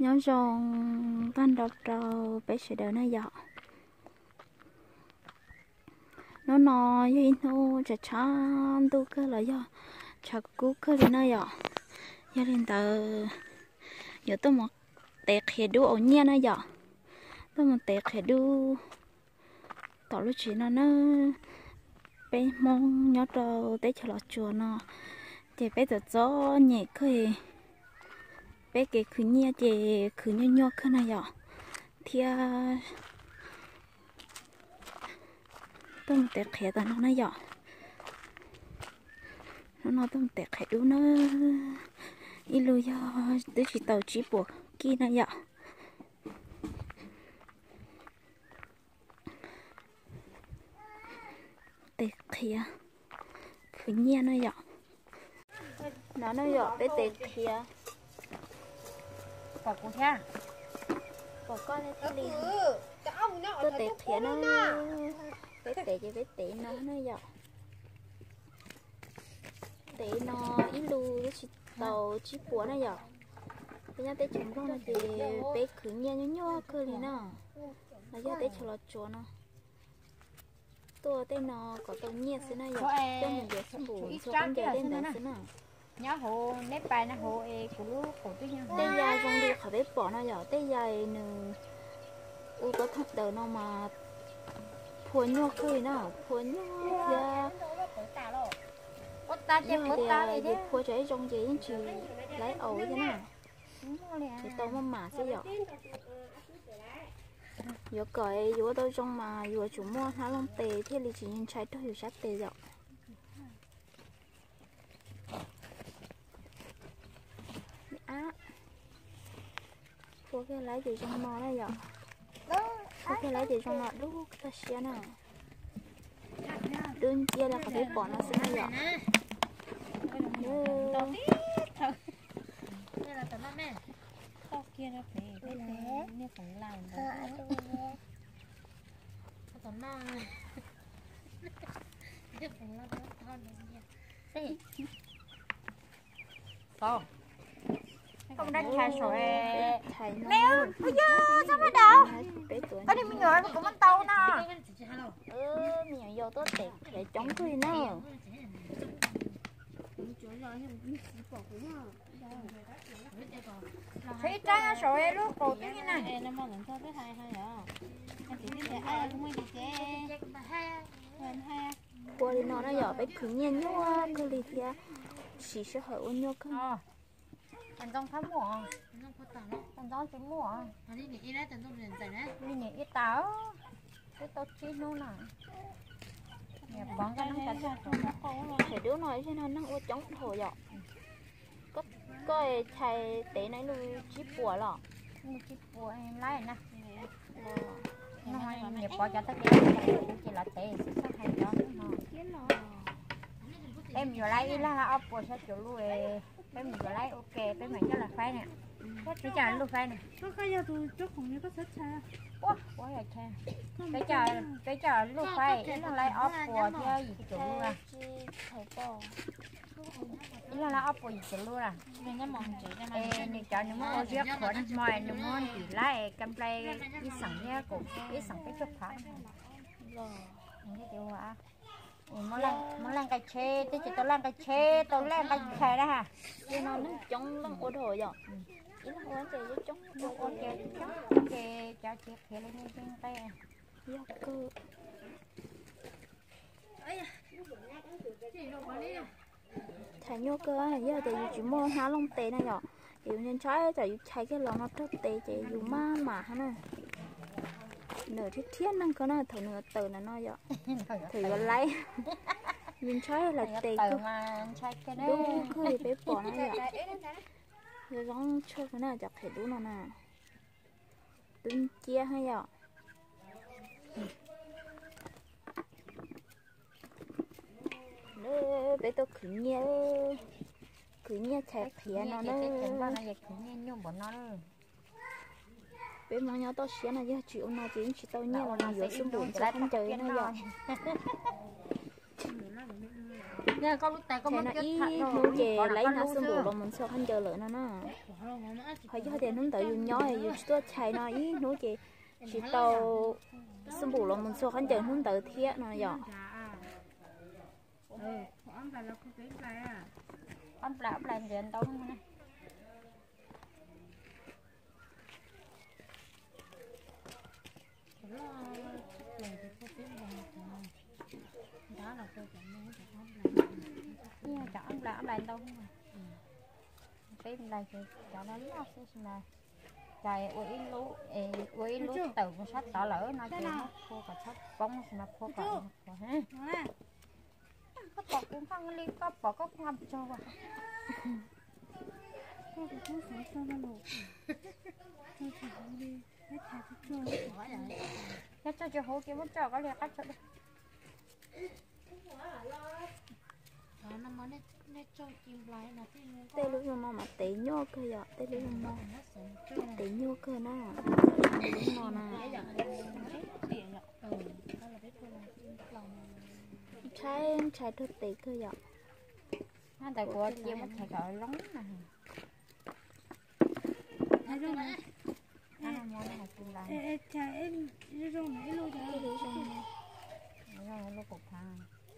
Nyob zoo tag nrho rau peb sawv daws na yom. Hnub no yog ib hnub tshav tshav ntuj kawg los yog tshav kub kawg li na yom. Yog li ntawd yuav tuaj mus tev qhiav dub ua nyiaj na yom. Tuaj mus tev qhiav dub tom lub tsev no na. Peb Hmoob nyob rau teb chaws Los Tsuas no ces peb txom txom nyem kawg. Peb kev khwv nyiaj ces khwv nyuaj nyuaj kawg na yom. Thiab tuaj mus tev qhiav tom no na yom. Hnub no tuaj mus tev qhiav dub na. Ib lub yog twb tsis tau tsib puas kij na yom. Tev qhiav khwv nyiaj na yom. No na yom, peb tev qhiav. Pom kuv thiab. Pom koj thiaj li tuaj tev qhiav na. Peb tev ces peb tev no na yom. Tev no ib lub twb tsis tau tsib puas na yom. Peb nyob teb chaws Nplog no ces peb khwv nyiaj nyuaj nyuaj kawg li na. Los yog teb chaws Los Tsuas no tuaj tej no kom tau nyiaj xwb na yom. Coj mus yuav xub npum ntxhua khaub ncaws tej ntawd xwb na. Nyob hauv neb pais no hauv es kuv lub qaum twb yog tej yam zoo li qhov peb pom no yom, tej yam nws ua koj thooj daws no mas phua nyuaj kawg li na, phua nyuaj thiab. Yog tias yus phua tsis zoo ces yeej tsis laib aus thiab na. Tsis tau muaj mam xwb yom. Yuav kom yus ua tau zoo mas yuav tsum muaj hnab looj tes thiaj li tsis ntshai raug yus sab tes yom. Phua kiag laib ces zoo no na yom. Phua kiag laib ces zoo no dub tag siab na. Dub nciab li qhov peb pom no xwb na yom. Koj mus dab tshais saum me, ua yog txhob pab daus. Koj niag me nyuam kuv muab ntau no. Me nyuam yaus tuaj tev qhiav coob kawg li na. Tshuav ib rab saum lub qaum twb li na. Ua li no na yom, peb khwv nyiaj nyuaj kawg li thiab, siv sij hawm ua nyuaj kawg. Ntxoov thab muaj, ntxoov tsis muaj, li nim ib tag, twb tau tsib hnub na. Qhiav dub no yog neeg ua coob dhau yom. Koj chais tev no ib lub tsib puas los? Ib lub tsib puas laib na. Niam pov cov tag kis kuv ces los tev xwb, txhob hais cov no. Peb mus yuav laib ib laj laj ob puas xya caum lub, peb mus yuav laib ua ke peb mam coj los faib na. Peb coj lub faib na. Peb coj lub faib ib laj laib ob puas thiab yim caum lub. Ib laj laib ob puas yim caum lub lawm. Es nws cov nws muab ua ziab qhuav hmo, nws muab ntim laib ka nplai ib xeem thiab kaum ib xeem peb caug phav. Muab laj nqaij tsheb, twb tsis tau laj nqaij tsheb, tau laj nqaij chais na. Yog no neeg coob leej ua dhau yom. Ib leeg ua ces coob, ua ces coob ces cov tsev qhiav li nqi nqi. Yog kawg. Chais nyuaj kawg, yog tias yus tsis muaj hnab looj tes na yom, ces yus ntshai tsam yus chais kiag los no raug tes ces yus maj mam na. Nws thiab thiab neeg ko na, thaum nws yuav tawm ntawm no yom, thaum yuav laib, yus ntshai hlais tes kawg. Dub kawg li peb pom na yom. Zoo zoo tshuaj na cov qhiav dub no na. Dub nciab yom. Peb tuaj khwv nyiaj, khwv nyiaj chais qhiav no na. Peb Hmoob nyob toj siab no yog tsis ua no ces yeej tsis tau nyiaj los yuav xub npum ntxhua khaub ncaws na yom. Chais no ib hnub ces laib ib hnab xab npum los mus ntxhua khaub ncaws lawm no na. Ho yog tias hnub ntawd yus nyob yus tsis tuaj chais no ib hnub ces tsis tau xab npum los mus ntxhua khaub ncaws hnub ntawd thiab no yom. Cov ob nplais, ob nplais ntau, peb nplais ces cov no loj xwb mas, cas ua ib lub, ua ib lub tawm mus sab tod lawm no ces muab phua kom txhob poob xwb mas phua kom. Koj pom kuv nqa li koj pom koj kuv nqa tsaug. Yog tsaug tsis huv ces muab tso koj li qab tso. Tej lub zoo no mas tev nyuaj kawg yom, tej lub zoo no tev nyuaj kawg na. Lub no na, ntshai ntshai rau tev kawg yom. Ntawd kuv cia muab thaiv kom loob na.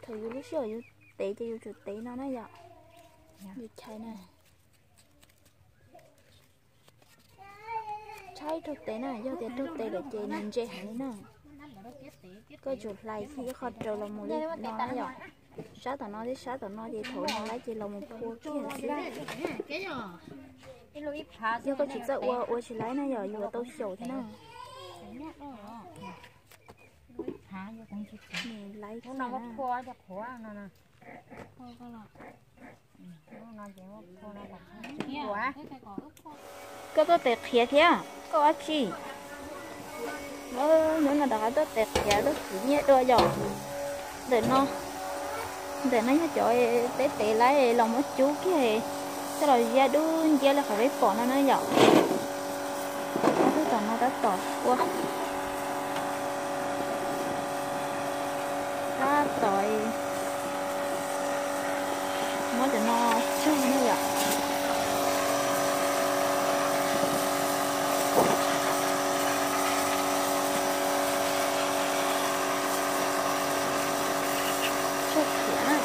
Thaum yus lub sij hawm yus tev ces yus tsum tev no na yom. Yus chais na, tshaib raug tev na, yog tias raug tev lawm ces nws ntse heev li na. Koj tsum hlais kiag ib qho raws los mus li no na yom. Sab tom no thiab sab tom no ces thaum no lawm ces los mus phua kiag xwb. Yog koj tsis txawj ua, ua tsis laib na yom, yuav tau xyaum thiab na. Nws laib kiag na. Koj tuaj tes qhiav thiab koj ua dab tsi? Hnub no rov qab tuaj tes qhiav tuaj khwv nyiaj dua yom. Ntawm no, ntawm no yog cov peb tev laib los muab cub kiag coj los ziab dub nciab li qhov peb pom no na yom. Tab tom no tab tom ua, tab tom muab cov no tseg na yom. Tseg khiav na.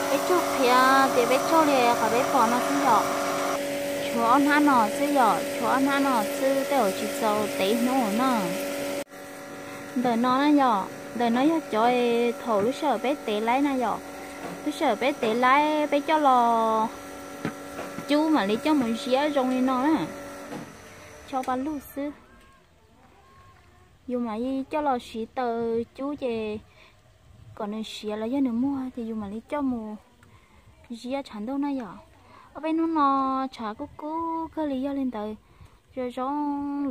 Peb tsaug qhiav tias peb tsaug li qhov peb pom no xwb yom. Tshuav ob hnab no xwb yom, tshuav ob hnab no xwb tej zaum tsis txaus tev hnub na. Ntawm no na yom, ntawm no yog cov thaum lub sij hawm peb tev laib na yom. Lub sij hawm peb tev laib peb coj los cub mam li coj mus ziab zoo li no na. Cho pa lug xwb. Yus mam li coj los siv taws cub ces kom nws siav los yog nws muag ces yus mam li coj mus ziab tshav ntuj na yom. Ob peb hnub no tshav kub kub kawg li, yog li ntawd zoo zoo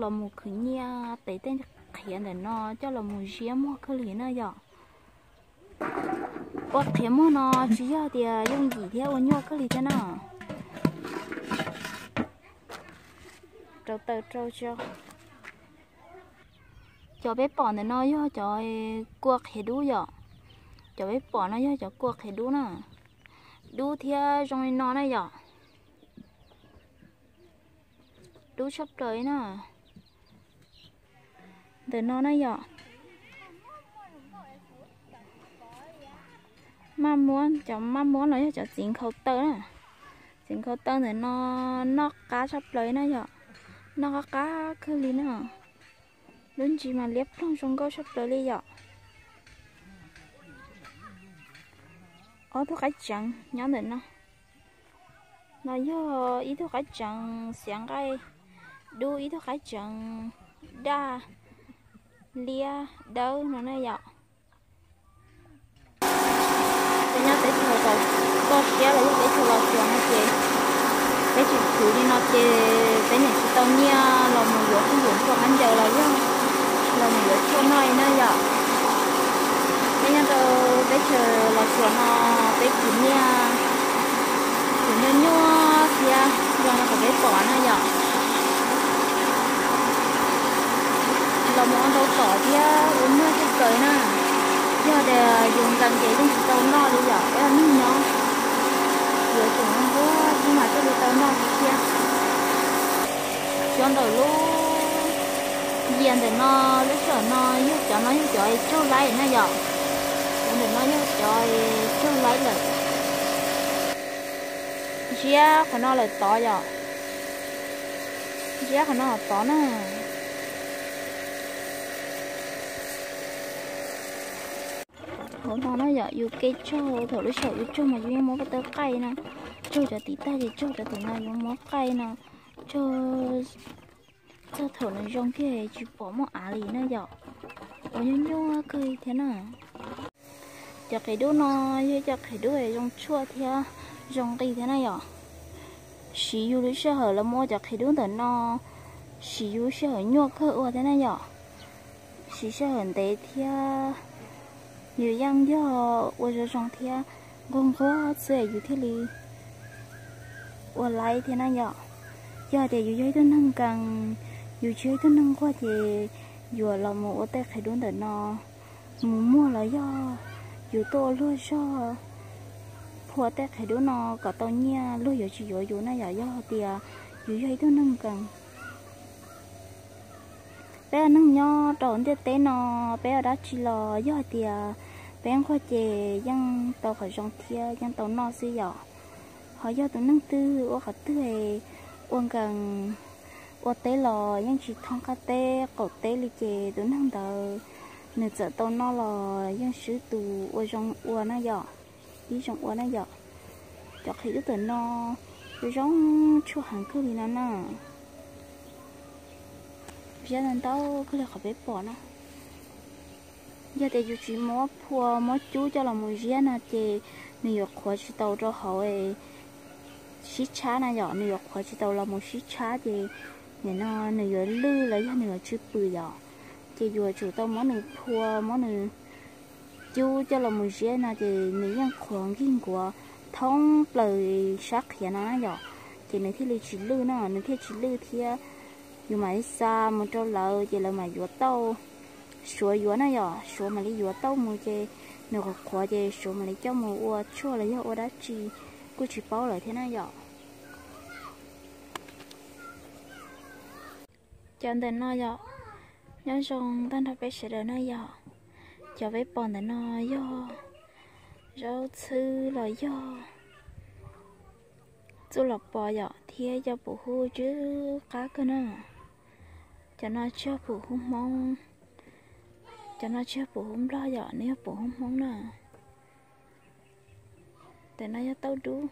los mus khwv nyiaj tes tej qhiav ntawm no coj los mus ziab muag kawg li na yom. Ua qhiav muag no tsis yog tias yooj yim thiab ua nyuaj kawg li thiab na. Rau taws rau tso. Cov peb pom ntawm no yog cov kua qhiav dub yom. Cov peb pom no yog cov kua qhiav dub na. Dub thiab zoo li no na yom. Dub tshaj plaws li na. Ntawm no na yom, maj muab, cov maj muab no yog cov txiv nkhaus taw na. Txiv nkhaus taw ntawm no noj qab tshaj plaws na yom, noj qab qab kawg li na. Lub ntsis mas liab ploog zoo nkauj tshaj plaws li yom. Ob tug qaib tseev nyob ntawm no. No yog ib tug qaib tseev xiav nqaij dub, ib tug qaib tseev daj liab dawb no na yom. Peb nyob teb chaws toj siab los yog teb chaws Los Tsuas no ces peb tsis khwv li no ces peb niam tsis tau nyiaj los mus yuav tshuaj, yuav tshuaj qab ncaws los yog los mus yuav tshuaj noj li na yom. Peb nyob rau teb chaws Los Tsuas no peb khwv nyiaj, khwv nyiaj nyuaj thiab zoo li qhov peb pom na yom. Los mus ua ntau tom thiab ua muag tshaj plaws na. Yog tias yus nkees ces yeej tsis tau noj li yom, peb ua neeg nyob yuav tsum nquag thiab mas thiaj li tau noj thiab. Cov ntawm lub yias ntawm no, lub sij hawm no yog cov no yog cov tsaug laib na yom. Cov ntawm no yog cov tsaug laib lawm. Ziab qhov no lawm tod yom. Ziab qhov no tod na. Hauv no na yom, yus kev tsaug thaum lub sij hawm yus tsaug mas yus yeej muab ko taw qaij na. Tsaug cov tim tag ces tsaug cov tim no yus muab qaij no. Tsaug txog thaum nws zoo kiag tsis pom muaj av li na yom. Ua nyuaj nyuaj kawg thiab na. Cov qhiav dub no yog cov qhiav dub zoo tshuaj thiab zoo nqis thiab na yom. Siv yus lub sij hawm los mus ua cov qhiav dub ntawm no, siv yus lub sij hawm nyuaj kawg ua thiab na yom. Siv sij hawm ntev thiab yus yeej yog ua zoo zoo thiab nquag nquag xwb yus thiaj li ua laib thiab na yom. Yog tias yus yog ib tug neeg nkees, yus tsis yog ib tug neeg nquag ces yuav los mus ua tej qhiav dub ntawm no mus muag los yog yus tuaj ua luag zog phua tej qhiav dub no kom tau nyiaj luag yuav tsis yuav yus na yom. Yog tias yus yog ib tug neeg nkees, peb ua neeg nyob rau ntiaj teb no, peb ua dab tsi los yog hais tias peb nquag ces yeej tau qhov zoo thiab yeej tau noj xwb yom. Ho yog tus neeg twg ua qhov twg ua nkees ua teb los yeej tsis thoob qab teb qaum teb li ces tus neeg ntawd nws txawm tau noj los yeej swb tus ua zoo ua na yom, ib zoo ua na yom. Cov qhiav dub ntawm no zoo zoo tshuaj heev kawg li no na. Ziab ntau ntau kawg li qhov peb pom no. Yog tias yus tsis muab phua muab cub coj los mus ziab no ces nws yuav qhuav tsis tau rau hauv sib tshab na yom, nws yuav qhuav tsis tau los mus sib tshab ces nim no nws yuav lwj los yog nws yuav tsw pwm yom. Ces yuav tsum tau muab nws phua muab nws cub coj los mus ziab no ces nws yeej qhuav nkig nkuav thoob plaws sab qhiav no na yom. Ces nws thiaj li tsis lwj no, nws thiaj tsis lwj thiab yus mam li xa mus rau lawv ces lawv mam yuav tauj, suav yuav na yom, suav mam li yuav tauj mus ces nws qhuav qhuav ces suav mam li coj mus ua tshuaj los yog ua dab tsi kuj tsis paub lawm thiab na yom. Cov ntawm no yom, nyob zoo tag nrho peb sawv daws na yom. Cov peb pom ntawm no yog zaub txhwb los yog txuj lom pos yom, thiab cov pum hub tsw qab kawg na. Cov no tsis yog pum hub Hmoob, cov no tsis yog pum hub Nplog yom, nws yog pum hub Hmoob na. Ntawm no yog tauj dub.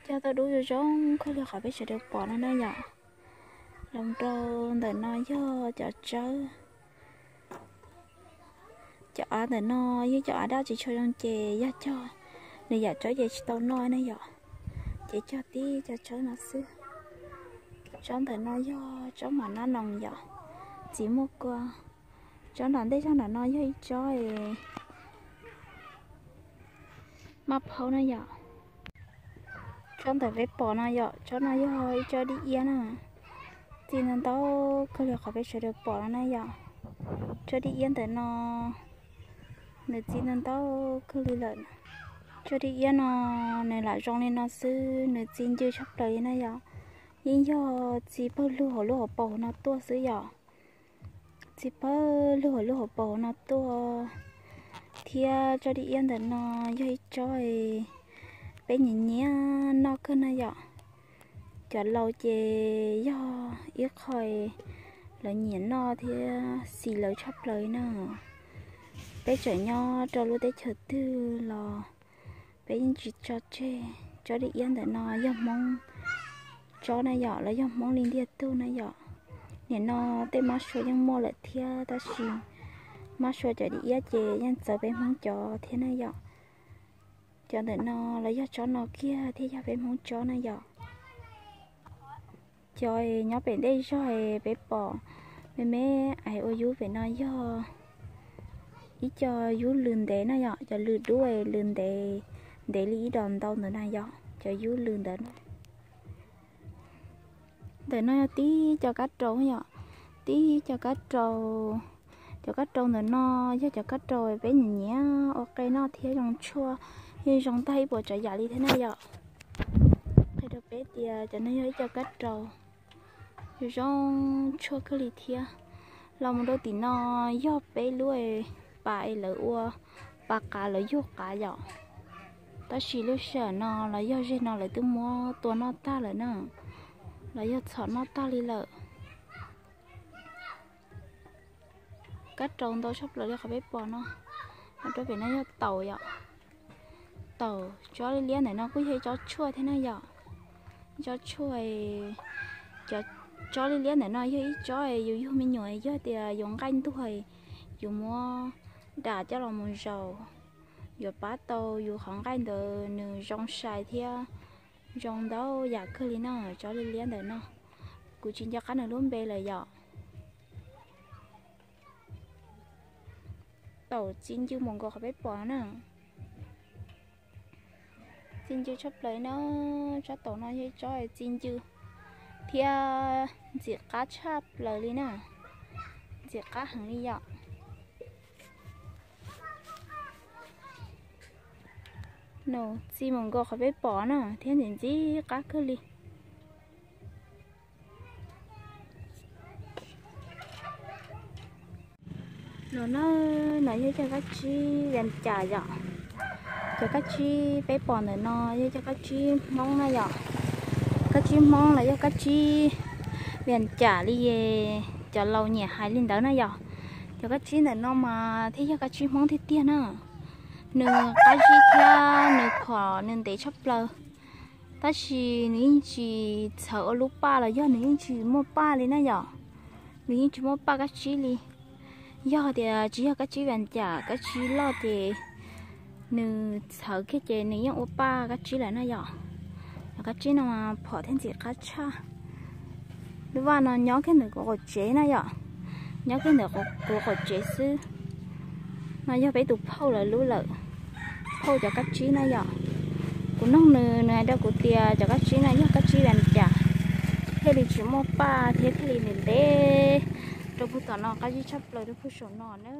Cov tauj dub zoo zoo kawg li qhov peb sawv daws pom no na yom. Los rau ntawm no yog cov tsawb. Cov av ntawm no yog cov av daj tsis tshua zoo ces yog cog nws yam tsawb ces tsis tau noj na yom. Ces cog tib cov tsawb no xwb. Tsob ntawm no yog tsob mam nab noos yom, txiv muaj kua. Tsob nram ntej zog nram no yog ib tsob maj phaub na yom. Tsob ntawm peb pom no yom, tsob no yog ib tsob dib iab na. Txi ntau ntau kawg li qhov peb sawv daws pom no na yom. Tsob dib iab ntawm no nws txi ntau ntau kawg li lawm. Tsob dib iab no nws lam zoo li no xwb, nws txi ncw tshaj plaws li na yom. Yeej yog txi pawg lug hauv lub hauv paus no tuaj xwb yom. Txiv pawg lug lub hauv paus no tuaj thiab. Tsob dib iab ntawm no yog ib tsob peb nyiam nyiam noj kawg na yom. Cov laus ces yog ib qho lawv nyiam noj thiab xis lawv tshaj plaws na. Peb tseem nyob rau lub teb chaws twg los peb yeej tsis tso tseg. Tsob dib iab ntawm no yog Hmoob tsob na yom, los yog Hmoob li ntiag tug na yom. Nim no tej mab sua yeej muaj lawm thiab, tab sis mab sua cov dib iab ces yeej txawv peb Hmoob cov thiab na yom. Cov ntawm no los yog tsob no kiag thiaj yog peb Hmoob tsob na yom. Cov nyob pem ntej zog peb pom me me ais ua yub pem no yog ib co yub lws ntev na yom, cov lws dub lws ntev, ntev li ib dos ntau ntawd na yom, cov yub lws ntawd na. Ntawm no yog tib co kab rau yom, tib co kab rau. Cov kab rau ntawm no yog cov kab rau peb nyiam nyiam ua qe noj thiab zoo tshuaj, yeej zoo tag ib puas tsav yam li thiab na yom. Qhia rau peb tias cov no yog ib co kab rau zoo tshuaj kawg li thiab. Los mus rau tim no yog peb lub pas es lawv ua pas qav, lawv yug qav yom. Tab sis lub sij hawm no los yog zeg no lawv twb muab tua noj tag lawm na, los yog txhom noj tag li lawm. Kab rau ntau tshaj plaws li qhov peb pom no. Ho rau pem no yog taum yom. Taum tsob liab liab ntawm no kuj yog ib tsob tshuaj thiab na yom. Tsob tshuaj, cov tsob liab liab ntawm no yog ib tsob yus yug me nyuam, yog tias yus nqaij ntuag, yus muab dam coj los mus zaus, yuav pab tau yus qhov nqaij ntawd nws zoo sai thiab zoo ntau yam kawg li na. Tsob liab liab ntawm no kuv tsis nco qab nws lub npe lawm yom. Taum txi ncw mus nkaus qhov peb pom na. Txi ncw tshaj plaws na. Tsob taum no yog ib tsob txi ncw thiab ntxim qab tshaj plaws li na. Ntxim qab heev li yom. Nws txi mus nkaus qhov peb pom na thiab ntxim ntxim qab kawg li. No na, no yog cov kab tsib Vias Cas yom. Cov kab tsib peb pom ntawm no yog cov kab tsib Hmoob na yom. Kab tsib Hmoob los yog kab tsib Vias Cas li cov laus nyiam hais li ntawd na yom. Cov kab tsib ntawm no mas thiaj yog kab tsib Hmoob tiag tiag na. Nws qab zib thiab nws phom nws ntev tshaj plaws, tab sis nws yeej tsis txhawv ua lub paj los yog nws yeej tsis muaj paj li na yom. Nws yeej tsis muaj paj kab tsib li. Yog tias tsis yog kab tsib Vias Cas, kab tsib loj ces nws txhawv kiag ces nws yeej ua paj kab tsib lawm na yom. Cov kab tsib no phom thiab ntxim qab tshaj. Lub vaj no nyob kiag ntawm kuv qaum tsev na yom, nyob kiag ntawm kuv qaum tsev xwb. No yog peb tus phauj lawv lub lawm, phauj cov kab tsib na yom. Kuv noog nws, nws hais rau kuv tias cov kab tsib no yog kab tsib Vias Cas, thiaj li tsis muaj paj thiab thiaj li ntev ntev. Rau puag tom no qab zib tshaj plaws rau puag saum no na.